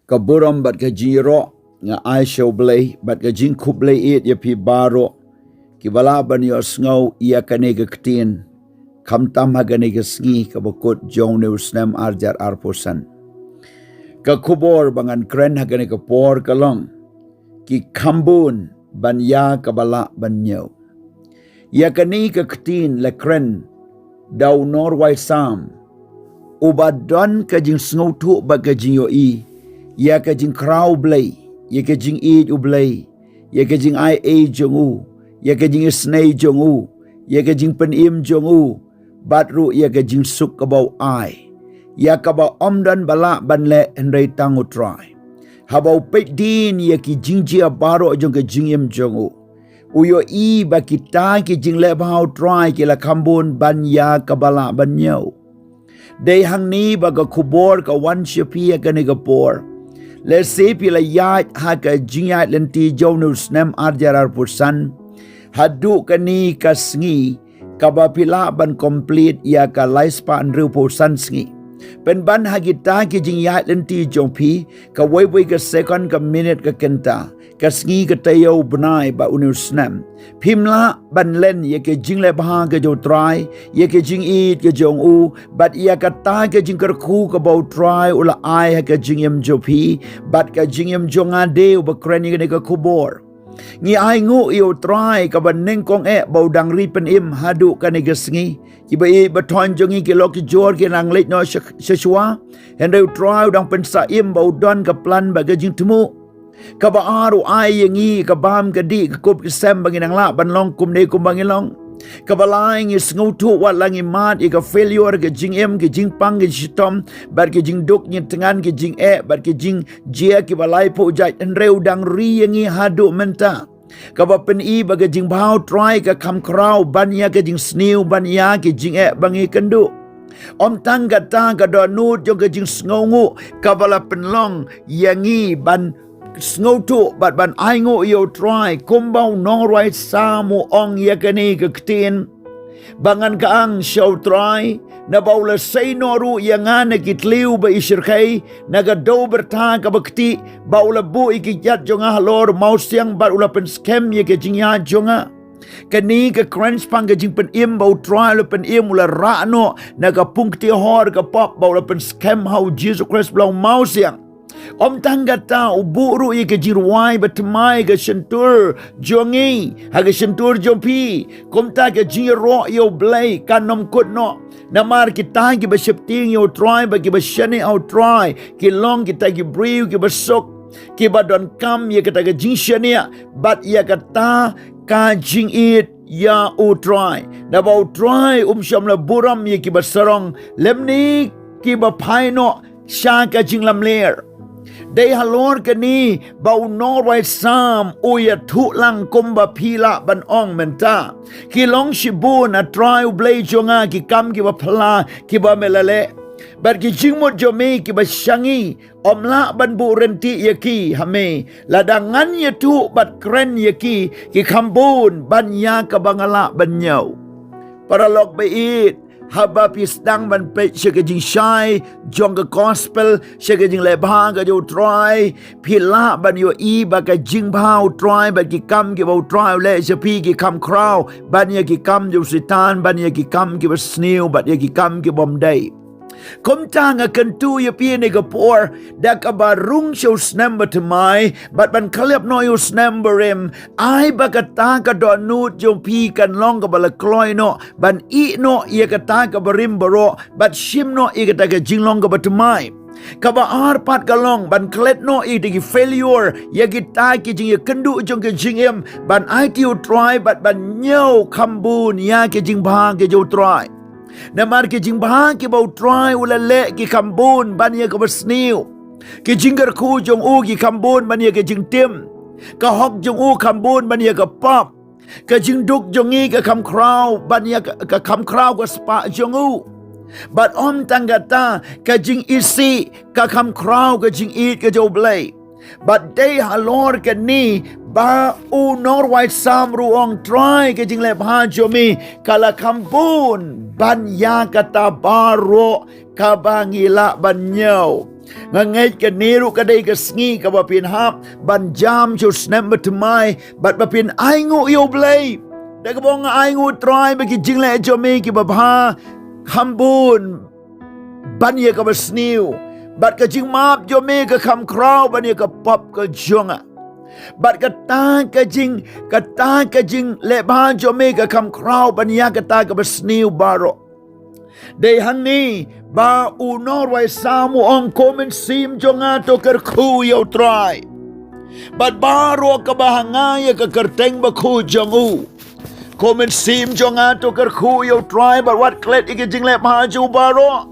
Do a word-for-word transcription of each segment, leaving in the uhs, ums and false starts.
ka burom bad ka jingïaroh nga ai sha U Blei, bad ka jingkhublei ïeit ïa phi baroh kiba lah ban ïohsngew ïa kane ka ktien, khamtam ha kane ka sngi kaba kut jong une u snem ar hajar arphew san. Ka khubor ba ngan kren ha kane ka por ka long, ki kham bun ban ïa kaba lah ban ñiew. Ïa kane ka ktien la kren da u nongrwai Salm, uba don ka jingsngewthuh bad ka jingïohi ïa ka jingkhraw U Blei, ïa ka jingïeit U Blei, ïa ka jingai ei jong u, ïa ka jingisynei jong u, ïa ka jingpynim jong u, bad ruh ïa ka jingsuk kaba u ai, ïa kaba ym don ba lah ban leh hynrei tang U Trai. Haba u peit dien ïa ki jingjia baroh jong ka jingim jong u, u ïohi ba kita ki jingleh bha U Trai ki la kham bun ban ïa kaba lah ban ñiew. Dei hangne ba ka khubor ka wan sha phi ha kane ka por. Lehse phi la ïaid ha ka jingïaid lynti jong une u snem ar hajar arphew san haduh kane ka sngi, kaba phi lah ban complete ïa ka laispah hynriewphew san sngi. Pynban ha kita ki jingïaid lynti jong phi, kawei kawei ka second, ka minit, ka kynta, ka sngi, ka taïew, u bnai bad une u snem, phim lah ban len ïa ka jingleh bha ka jong U Trai, ïa ka jingïeit ka jong u, bad ïa kata ka jingkyrkhu kaba U Trai u la ai ha ka jingim jong phi bad ka jingim jong nga, de uba kren ïa kane ka khubor. Ngi ainguh ïa U Trai kaba nyngkong eh ba u dang ri pynim haduh kane ka sngi. Kiba ïeit ba thoiñ jong ngi ki lok ki jor ki nang leit noh sha, sha shuwa. Hynrei U Trai u dang pynsah im ba u don ka plan bad ka jingthmu. Kaba ar, u ai ïa ngi ka bam ka dih, ka kup ka sem ba ngin nang lah ban long kumne kumba ngi long. Kaba lai, ngi sngewthuh wat la ngi mad ïa ka failure, ka jingim, ka jingpang, ka jingshitom, bad ka jingduk jingthngan, ka jingeh, bad ka jingjia kiba laiphew jait, hynrei u dang ri ïa ngi haduh mynta. Kaba pyni ba ka jingbha U Trai ka kham khraw ban ïa ka jingsniew, ban ïa ka jingeh ba ngi kynduh. Ym tang kata, ka dohnud jong ka jingsngewnguh kaba la pynlong ïa ngi ban sngewthuh bad ban ainguh ïa U Trai, kumba u nongrwai Salm u ong ïa kane ka ktien. Ba ngan kyang sha U Trai, naba u la sei noh ruh ïa nga na ki thliew ba ishyrkhei, na ka dew byrtha kaba ktieh, ba u la buh ïa ki kjat jong nga halor u mawsiang bad u la pynskhem ïa ka jingïaid jong nga. Kane ka kren shaphang ka jingpynim ba U Trai u la pynim, u la rah noh na ka pung kti hor ka pop bad u la pynskhem ha U Jisu Khrist ba long u mawsiang. Ym tang kata, u buh ruh ïa ka jingrwai bathymmai ha ka shyntur jong ngi, ha ka shyntur jong phi. Kumta ka jingïaroh ïa U Blei kan ym kut noh. Namar kita kiba sheptieng ïa U Trai bad kiba shaniah ha U Trai ki long kita ki briew kiba suk, kiba donkam ïa kata ka jingshaniah bad ïa kata ka jingïeit ïa U Trai. Naba U Trai um shym la burom ïa kiba sarong, lymne kiba phai noh sha ka jinglamler. Dei halor kane ba u nongrwai Salm u ïathuh lang kumba phi lah ban ong mynta. Ki long shibun, A Trai U Blei jong nga, ki kam kiba phylla kiba me la leh. Bad ki jingmut jong me kiba sha ngi ym lah ban buh rynti ïa ki ha me. Lada ngan ïathuh bad kren ïa ki, ki kham bun ban ïa kaba nga lah ban ñiew. Paralok ba ïeit, haba phi sdang ban peit sha ka jingshai jong ka gospel, sha ka jingleh bha ka jong U Trai, phi lah ban ïohi ba ka jingbha U Trai bad ki kam kiba U Trai u leh sha phi ki kham khraw ban ïa ki kam jong u Soitan, ban ïa ki kam kiba sniew bad ïa ki kam kibym dei. Kumta nga kyntu ïa phi ha kane ka por, da kaba rung sha u snem bathymmai bad ban khyllap noh ïa u snem barim, ai ba kata ka dohnud jong phi kan long kaba la kloi noh ban ïeh noh ïa kata kaba rim baroh bad shim noh ïa kata ka jinglong kaba thymmai. Kaba ar pat ka long ban klet noh ïa kita ki failure, ïa kita ki jingïakynduh jong ka jingim, ban aiti ïa U Trai bad ban ñiew kham bun ïa ka jingbha ka jong U Trai. Namar ki jingbha kiba U Trai u la leh ki kham bun ban ïa kaba sniew. Ki jingkyrkhu jong u ki kham bun ban ïa ka jingtim. Ka hok jong u kham bun ban ïa ka pop. Ka jingduk jong ngi ka kham khraw ban ïa ka, ka kham khraw ka spah jong u. Bad ym tang kata, ka jingisih ka kham khraw ka jingïeit ka jong U Blei. Bad dei halor kane ba u nongrwai Salm ruh u ong, Trai, ka jingleh bha jong me ka la kham bun ban ïa kata baroh kaba ngi lah ban ñiew. Nga ngeit kane ruh ka dei ka sngi kaba phin hap ban jam sha u snem bathymmai bad ba phin ainguh ïa U Blei. Da kaba nga ainguh Trai ba ki jingleh jong me kiba bha kham bun ban ïa kaba sniew, bad ka jingmap jong me ka kham khraw ban ïa ka pop ka jong nga. Bad kata ka jing, kata ka jingleh bha jong me ka kham khraw ban ïa kata kaba sniew baroh. Dei hangne ba u nongrwai Salm u ong, ko mynsiem jong nga to kyrkhu ïa U Trai, bad baroh kaba ha nga ïa ka kyrteng bakhuid jong u. Ko mynsiem jong nga to kyrkhu ïa U Trai bad wat klet ïa ki jingleh bha jong u baroh.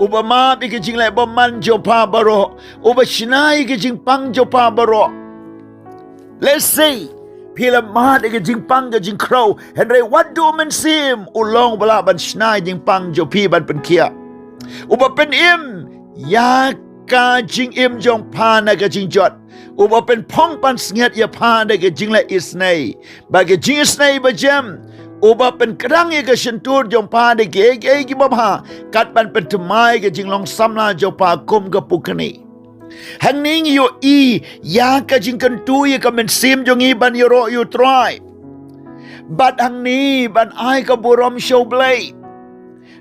Uba map ïa ki jingleh bymman jong pha baroh, uba shna ïa ki jingpang jong pha baroh. Let's say phi la mad ïa ki jingpang ka jingkhraw, hynrei wat duh mynsiem, u long uba lah ban shna ïa ki jingpang jong phi ban pynkhiah. Uba pynim ïa ka jingim jong pha na ka jingjot, uba pynphong pansngiat ïa pha da ka jingleh isynei bad ka jingisynei bajem, uba pynkdang ïa ka shyntur jong pha da kiei kiei kiba bha, kat ban pynthymmai ka jinglong samla jong pha kum ka pukni. Hangne ngi ïohi ïa ka jingkyntu ïa ka mynsiem jong ngi ban ïaroh ïa U Trai, bad hangne ban ai ka burom sha U Blei.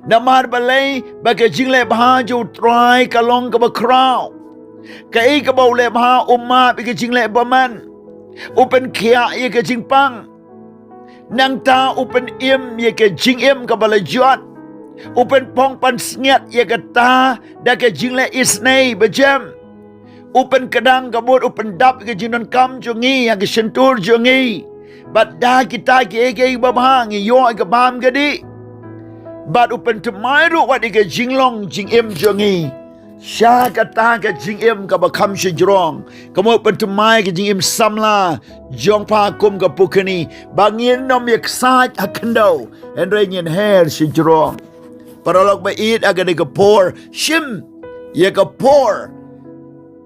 Namar balei? Ba ka jingleh bha jong U Trai ka long kaba khraw. Kaei kaba u leh bha? U map ïa ka jingleh bymman, u pynkhiah ïa ka jingpang. Nangta u pynim ïa ka jingim kaba la jot. U pynphong pansngiat ïa kata da ka jingleh isynei bajem. U pynkdang ka mut, u pyndap ïa ka jingdonkam jong ngi, ïa ka shyntur jong ngi. Bad da kita kiei kiei kiba bha ngi ïoh ïa ka bam ka dih. Bad u pynthymmai ruh wat ïa ka jinglong jingim jong ngi sha kata ka jingim kaba kham shajrong. Ka mut pynthymmai ka jingim samla jong pha kum ka pukni, ba ngin ym ïa ksaid ha khyndew, hynrei ngin her shajrong. Paralok ba ïeit, ha kane ka por, shim ïa ka por,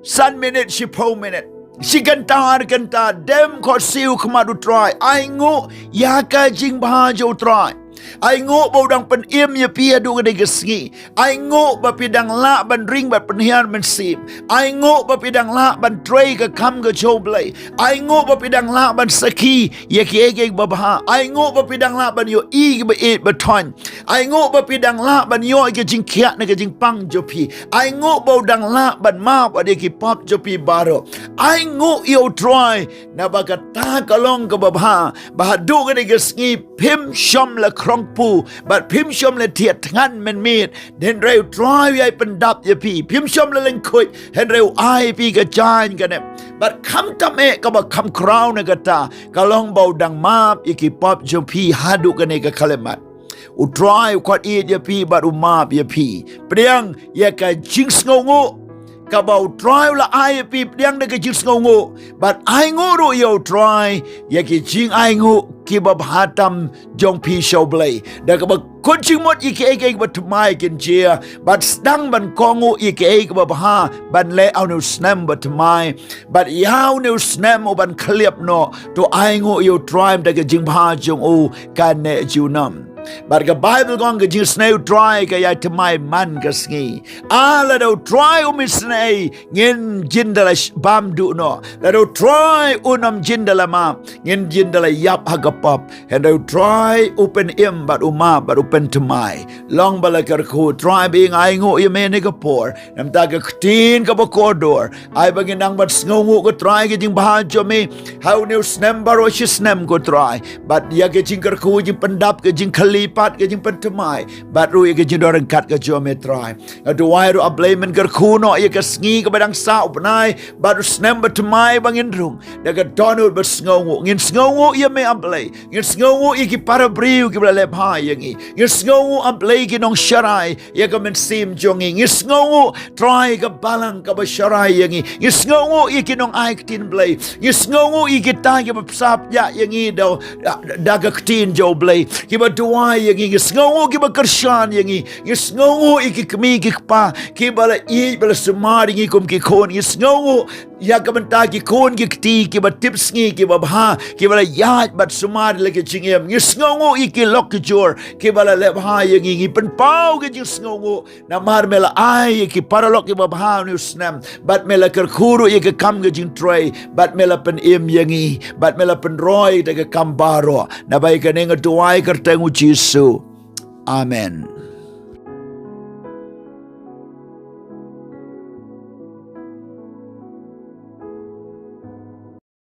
san minit, shiphew minit, shi kynta, ar kynta, dem khohsiew khmat U Trai. Ainguh ïa ka jingbha jong U Trai. Ainguh ba u dang pynim ïa phi haduh kane ka sngi. Ainguh ba phi dang lah ban ring bad pynhiar mynsiem. Ainguh ba phi dang lah ban trei ka kam ka jong U Blei. Ainguh ba phi dang lah ban sakhi ïa kiei kiei kiba bha. Ainguh ba phi dang lah ban ïohi kiba ïeit ba thoiñ. Ainguh ba phi dang lah ban ïoh ïa ka jingkhiah na ka jingpang jong phi. Ainguh ba u dang lah ban map ïa ki pop jong phi baroh. Ainguh ïa U Trai, naba kata ka long kaba bha, ba haduh kane ka sngi phim shym la khrong pu bad phim shym la thied thngan mynmiet. Hynrei U Trai u ïai pyndap ïa phi. Phim shym la lyngkhuid, hynrei u ai phi ka jaiñ ka nem. Bad khamtam eh, kaba kham khraw na kata ka long ba u dang map ïa ki pop jong phi haduh kane ka khyllipmat. U Trai u khot ïeit ïa phi bad u map ïa phi. Pdiang ïa ka jingsngewnguh kaba U Trai u la ai ïa phi, pdiang da ka jingsngewnguh. Bad ainguh ruh ïa U Trai ïa ki jingainguh kiba bha tam jong phi sha U Blei, da kaba kut jingmut ïa kiei kiei kiba thymmai kin jia, bad sdang ban kohnguh ïa kiei kiba bha ban leh ha une u snem bathymmai. Bad ïa une u snem u ban khlieh noh, to ainguh ïa U Trai, da ka jingbha jong u kan neh junom. Bad ka Baibl ka ong, ka jingisynei U Trai ka ïai thymmai man ka sngi. Ah, lada U Trai um isynei, ngin jin da la sh-, bam duh noh. Lada U Trai un ym jin da la map, ngin jin da la ïap ha ka pop. Hynrei U Trai u pynim bad u map bad u pynthymmai. Long ba la kyrkhu, Trai ba ïeit, nga ainguh ïa me ha kane ka por. Namar ka ktien kaba kordor, ai ba ngin nang ban sngewnguh, ko Trai, ka jingbha jong me ha une u snem baroh shi snem, ko Trai. Bad ïa ka jingkyrkhu, jingpyndap, ka jingkylli pat, ka jingpynthymmai, bad ruh ïa ka jingdon ryngkat ka jong me, Trai. Nga duwai ruh, A Blei, men kyrkhu noh ïa ka sngi kaba dang sah, u bnai bad u snem bathymmai ba ngin rung da ka dohnud ba sngewnguh. Ngin sngewnguh ïa me, A Blei. Ngin sngewnguh ïa ki para briew kiba la leh bha ïa ngi. Ngin sngewnguh, A Blei, ki nongsharai ïa ka mynsiem jong ngi. Ngin sngewnguh, Trai, ka balang kaba sharai ïa ngi. Ngin sngewnguh ïa ki nongai ktien Blei. Ngin sngewnguh ïa kita kiba pynshai ïa ngi da, da, da ka ktien jong U Blei, kiba duwai ïa ngi. Ngin sngewnguh kiba kyrshan ïa ngi. Ngin sngewnguh ïa ki kmie ki kpa kiba la ïeit, ba la sumar ïa ngi kum ki khun. Ngin sngewnguh ïa ka bynta ki khun ki kti kiba tipsngi, kiba bha, kiba la ïaid bad sumar la ki jingim. Ngi sngewnguh ïa ki lok ki jur kiba la leh bha ïa ngi. Ngi pynpaw ka jingsngewnguh namar me la ai ïa ki paralok kiba bha ha une u snem, bad me la kyrkhu ruh ïa ka kam ka jingtrei, bad me la pynim ïa ngi, bad me la pynroi da ka kam baroh. Naba ïa kane nga duwai ha ka kyrteng u Jisu. Amen.